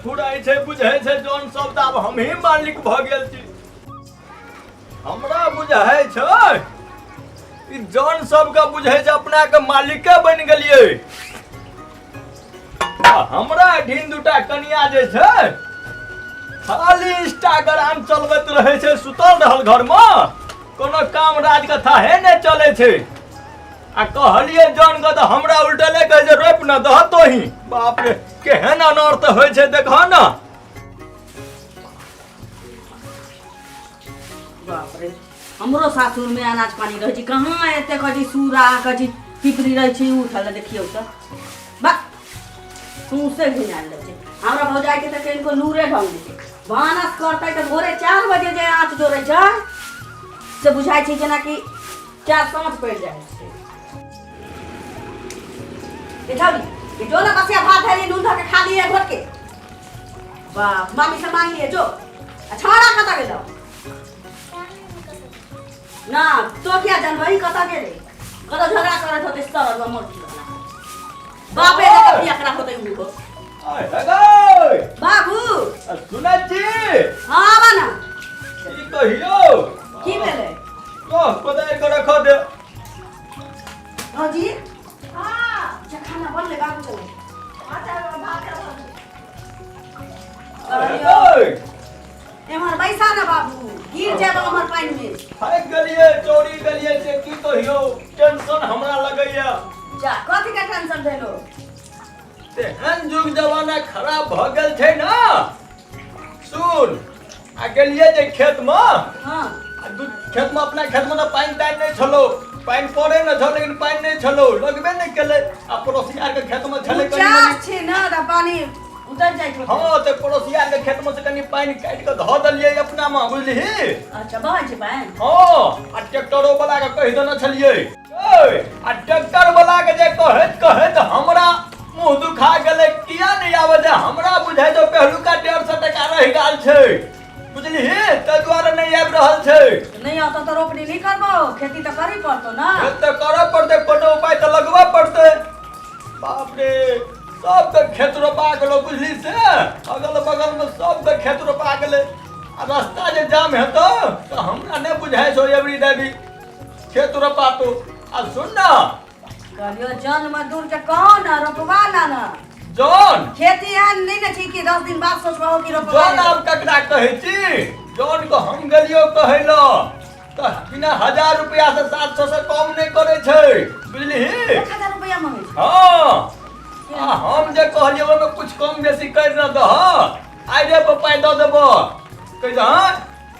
फुराइ छै, बुझै छै जौन सब तऽ आब हमही मालिक भऽ गेल छी। हमरा बुझाइ छै ई जौन सबके बुझै छै अपना के मालिके बनि गेलियै। आ हमरा एहिठिन दूटा कनिया जे छै खाली इंस्टाग्राम चलबैत रहै छै, सुतल रहल घरमे, कोनो काम राज के थाहे नहि चलै छै। आ कहलियै जौन के तऽ हमरा उल्टले कहै छै रोपि न दह तोही। बाप रे, केहन अनर्थ होइ छै देखह न। बाप रे, हमरो सासुरमे अनाज पानी रहै छै कहाँ एते? कहै छै सूरा, कहै छै पिपरी रहै छै उठल। देखियौ तऽ बा सौंसे घिनायल रहै छै। हमरा भौजाइके तऽ कनिको लूरे ढंग नहि छै। भानस करतै तऽ भोरे 4 बजे जे आँच जोड़ै छै से बुझाइ छै जेनाकि चार साँझ पड़ि जाइ छै। देखौली ये जो ना बसिया भात है नून धऽ के खा लिए घोट के। बाप मामी से मांग लिए जो। आ छौड़ा कतऽ गेलौ ना? तो किया जानबही कतऽ गेलै? कतऽ झगड़ा करैत होतै सरल मोटी वाला बापे जकाँ पियकरा होतै उहो। आय हे गै! बाबू। आ सुनै छी? हाँ, आबा ना। की कहियौ? की भेलै? कह कोदारि के रख दे। भौजी। हाँ। अच्छा, खाना बनलै बाबू? चलो। अच्छा, भात बनलै। आय हे गै! एम्हर बैसा ना बाबू, गिर जाब हमर पानि में। थाकि गेलियै, चोरी गेलियै से की कहियौ, टेंशन हमरा लगैया। जा, कथी के टेंशन भेलो? तेहन युग जमाना खराब भऽ गेल छै ने। सुन, आ गेलियै जे खेतमे आ दू खेतमे, अपना खेतमे तऽ पानि तानि नहि छलो। पानि पड़े ने छल, लेकिन पानि नहि छलो, लगबे नहि केलै। आ पड़ोसिया के खेतमे छलै कनि मनि। उचास छै ने तऽ पानि उतर जाइ छै। हँ, तऽ पड़ोसिया के खेतमे से कनि पानि काटि कऽ धऽ देलियै अपनामे, बुझलिही? अच्छा, बहै छै पानि। हँ, आ ट्रैक्टरो वाला के कहि देने छलियै। ओए, आ ट्रैक्टर वाला के जे कहैत कहैत हमरा मुंह दुखा गेलै। किया नहि आबै छै? हमरा बुझाइ छै पहिलुका 150 टका रहि गेल छै, बुझलिही? ताहि दुआरे नहि आबि रहल छै। नहि औतो तऽ रोपनी नहि करबो? खेती तऽ करही पड़तो ना। खेत तऽ करऽ पड़तै, कोनो उपाय तऽ लगबऽ पड़तै। बाप रे, सबके खेत रोपा गेलो, बुझली से? अगल बगल मे सबके खेत रोपा गेलै। आ रास्ता जे जाम हेतौ तऽ हमरा नहि बुझाइ छौ एबरी देबी खेत रोपातो। आ सुन ना। कहलियो जन मजदूर के कहो ना, रोपवा ना ना। जन खेती एहन नहि ने छै कि 10 दिन बाद सोचबहो कि रोपवा। जन आब ककरा कहै छी? जन को हम गेलियो कहै लऽ तऽ बिना 1000 रुपया से 700 से कम नहि करै छै, बुझलिही? 1000 रुपया मंगै छै? हँ, आ हम जे कहलियै ओहिमे कुछ कम बेसी करि न दह, आइ रे पाइ दऽ देबो। कहै छै हँ,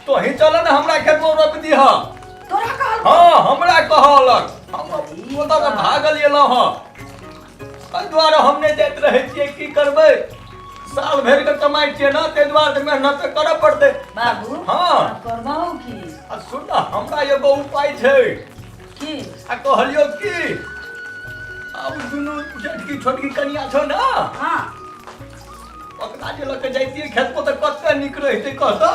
तोही चल ने हमरा खेतमे रोपि दीह। तोरा कहल? हँ, हमरा कहलक। हम ओतऽ से भागल एलहुँ हँ। एहि दुआरे हम नहि जाइत रहै छियै। की करबै, साल भरि के कमाइ छियै ने, ताहि दुआरे तऽ मेहनत तऽ करऽ पड़तै। बाबू। हँ। आब करबहु की? आ सुन ने, हमरा एगो उपाय छै। की? आ कहलियौ की, आब दुनू जेठकी छोटकी कनिया छौ ने, ओकरा जे लऽ के जैतियै खेत पर तऽ कते नीक रहितै, कहतऽ।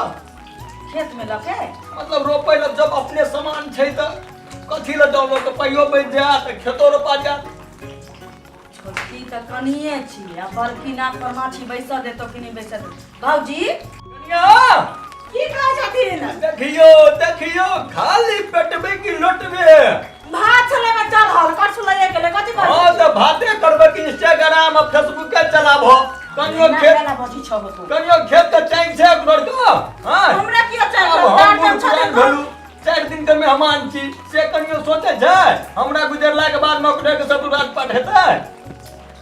खेत में लके? मतलब रोपै लए। जब अपने सामान छै तऽ कथी लए जाउ लऽ के? पाइयो बचि जायत, खेतो रोपा जायत। छोटकी तऽ कनिए छी आ बड़की नाक पर माछी बैसऽ देतो कि नहि बैसऽ देतो? भौजी। कनिया। की कहै छथिन? देखियौ देखियौ, खाली पेटबे की लोटबे? भात छलै में चढ़ल, करछु लइए गेलै। कथी कहै? हँ, तऽ भाते करबै कि इंस्टाग्राम आ फेसबुक के चलाबो? कनियो खेत ना बजी छौ तू। कनियो खेत के चाइक छै ओकर के? हँ। हमरा किया चाही? आब हम चार बूढ़ दिन छलै। पुरान भेलू, 4 दिन के मेहमान छी, से कनियो सोचे छै? हमरा गुजरला के बाद में ओकरे के सब राजपाट हेतै?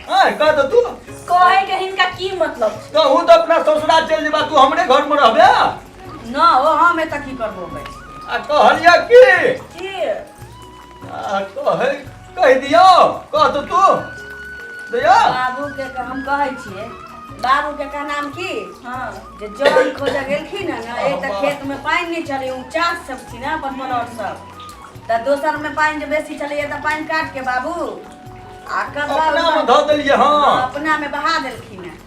हँ, कह तऽ तू। कहै के हिनका की मतलब छै? कहूँ तऽ अपना ससुरा चलि जेबा, तू हमरे घर में रहबे। न ओ, हम एतऽ की करबो भाई? आ कहलियै की? की? आ कहै, कहि दियौ, कह तऽ तू दियौ। बाबू के हम कहै छियै, बाबू के कहनाम की जे जन खोजऽ गेलखिन हँ ने, एक तऽ खेत में पानि नहि छलै, ऊँचा सब छै ने अपन प्लॉट सब, तऽ दोसर में पानि जे बेसी छलैया तऽ पानि काट के बाबू आ कदवा अपना मे धऽ देलियै। हँ। अपना मे बहा देलखिन हँ।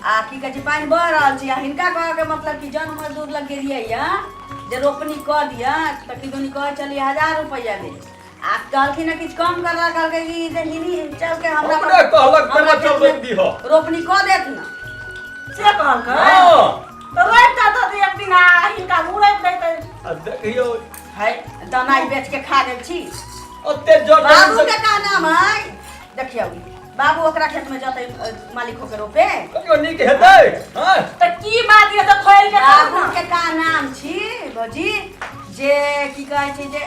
आ की कहै छै, पानि बहि रहल छै। आ हिनका कहऽके मतलब कि जन मजदूर लग गेलियै यऽ जे रोपनी कऽ दिअ तऽ किदुनी कहै छलियै 1000 रुपैआ दे। आ कहलखिन हँ किछु कम करला, कहलकै कि जे हिनी चल के हमरा हमरे कहलक हमरा केना चल खेतमे रोपि दीह। रोपनी कऽ देत ने। से कहलकै? हँ। तऽ रोपि देतै एक दिन आ हिनका मुँह रोपि दैतै। आ देखियौ। है दनाइ बेच के खा गेल छी। ओते जोर बाबू के का नाम है? देखियौ बाबू ओकरा खेत में जतै मालिक होके रोपे। कहियो नीक हेतै? हँ। तऽ की बात ये तऽ खोलि के कहू बाबू ने। के का नाम छी भौजी जे की कहै छै जे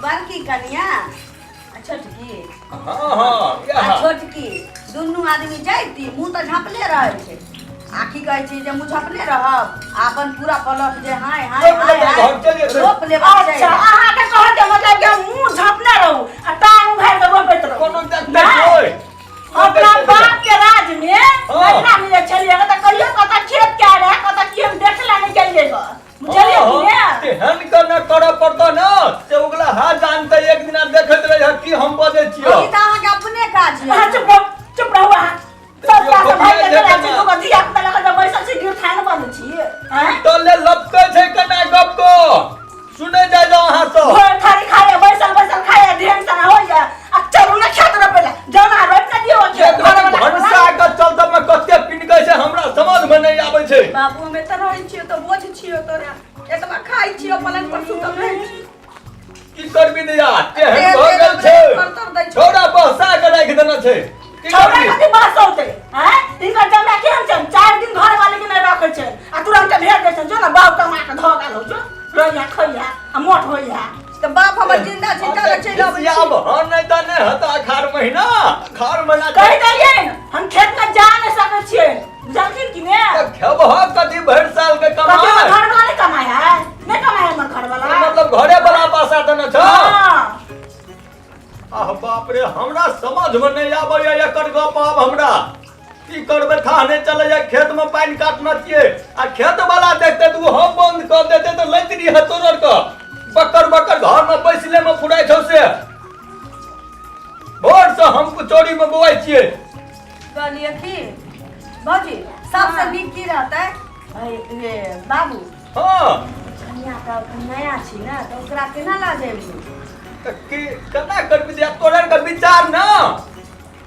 बड़की कनिया आ छोटकी? हँ हँ आ इएह। छोटकी दुनू आदमी जैती, मुँह तऽ झाँपले रहै छै आ की कहै छै जे मुँह झाँपने रहब आ अपन पूरा पलट जे हाय हाय रोप हाय लेबै, हाय घर चलि जेतै। रोप लेबाक अच्छा छै। अहाँके कहके मतलब कि हम मुँह झपने रहू आ टांग उघारि कऽ रोपैत रहू? कोनो देखते नहि। कोइ अपना बाप के राज में हाँ। महिना में जे छलियै तऽ कहियो कतऽ खेत के रहे कतऽ की हम देखला नहि गेलियै गऽ, बुझलियै कि ने? तेहन के न करऽ पड़तौ न से उगला हाथ जानते एक दिना देखैत रही की हम बजै छियौ। भौजी तऽ अहाँके अपने काज अहाँ यऽ। चुप रहू, चुप रहू। अहाँ सब देखियौ, काज भाई के देखियौ चला छी ना। दूगो धिया पुता लऽ कऽ बैसल छी, गिरथान बन छी आँय? तले लपकै छै कना गप को सुनै जाय जाउ अहाँ सब। भोर थारी खाइए, बैसल बैसल खाइए, ढेंग सना होइए आ चलू ने खेत रोपै लए, जाउ ने रोपि ने दियौ खेत। एक घड़ी भनसा के चलते में कते पिनकै छै हमरा समझ में नहीं आबै छै। बाबू हम एतऽ रहै छियौ तऽ बोझ छियौ तोरा, एतबा खाइ छियौ, पलंग पर सुतल रहै छी। की करबी दैया तेहन तेल भऽ तेल गेल छै। बर्तन दै छै। छौड़ा बहसा के राखि देने छै। की छौड़ा करबी? कथी बहसौतै आँय? हिनकर जमाय केहन छनि, 4 दिन घर वाले के नहि रखै छनि आ तुरन्ते भेज दै छनि, जो ने बाप कमा के धऽ गेल हौ, जो रहिया खइया आ मोट होइया। तऽ बाप हमर जिंदा छै तब चलि अबै छी। आब हँ नहि तऽ नहि हेतै अखाड़ महीना, अखाड़ महीना। कहि देलियै ने, हम खेत में जा नहि सकै छियै, बुझलखिन कि ने? तऽ खेबह कथी भरि साल के कथी हमर कमाइ? घर वाला नहि कमाइ है? नहि कमाइ है हमर घर वाला? मतलब घरे वाला पासा देने छौ? हाँ। आह बाप रे, हमरा समझ में नहीं आबैया एकर गप। आब हमरा की करबै थाह नहि चलैया। खेत में पानि काटने छियै आ खेत वाला देखते तऽ ओ हम बंद कऽ देते तऽ लैत रही तोड़र के बकर बकर घर में बैसले में फुराइ छौ से भोर से हम चोरी में बौआइ छियै। कहलियै की भौजी सबसे नीक की रहतै रे बाबू? हँ। कनिया के एखन नया छी ने तऽ ओकरा केना लऽ जेबही? तऽ की केना करबी जे तोड़र के विचार न।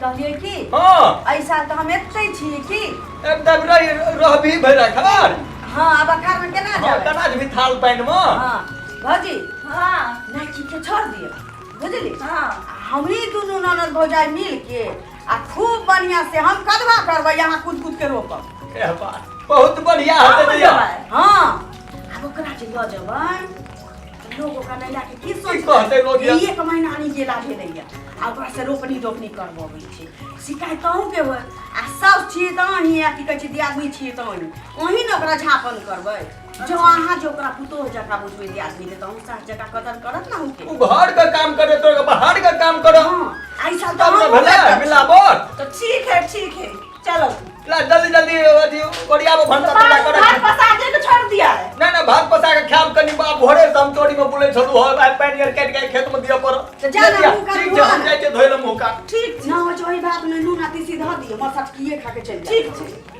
कहलियै की हँ। एहि साल तऽ हम एतै छियै की एकदम रही रहबी भरि अखाड़। हँ, आब अखाड़ में केना हँ जेबै? केना जेबही थाल पानि में? हँ भौजी। हाँ। नाची के छोड़ दियौ बुझली? हाँ। आ हमही दुनू ननद भौजाइ मिल के आ खूब बढ़िया से हम कदवा करबै, यहाँ कूद कूद के रोपब। एह बात बहुत बढ़िया हेतै हम दैया। जेबै। हँ, आब ओकरा जे लऽ जेबै तऽ लोग ओकरा नैला के की की कहतै लोग सोचतै? या? एक महीना नहि गेला भेलैया आ ओकरा से रोपनी रोपनी करबबै छै, शिकायत अहूँके होय आ सब छियै तऽ अहीं आ की कहै छै दियादनी छियै तऽ अहीं अहीं ने ओकरा झापन करबै। जो अहाँ जे ओकरा पुतोह जकाँ बुझबै दियादनीके तऽ अहूँ सास जकाँ कदर करत ने अहूँके। ओ घर के काम करे तोर बाहर के काम करे। हँ, एहि साल तऽ तब ने हमहूँ भेलै करब। मिलावट। तो ठीक है, ठीक है, चलो। ला जल्दी जल्दी अथी ओरियाबो भनसा भात तुला करे। भात पसा दे के छोड़ दिया है। नहीं नहीं, भात पसा के खायब कनी बाप भोरे से हम चोरी में बोले छलू हँ आइ पानि आर काटि के खेत में दिअ पड़त। तऽ जा ने, मुँह कान ठीक छै। धोआ हम ने। जाइ छियै धोइ लए मुँह कान। ठीक। ना होइ छै ओहि भात में नून आ तीसी धऽ दियौ, मसटकिए खा के चलि जायब। ठीक छै।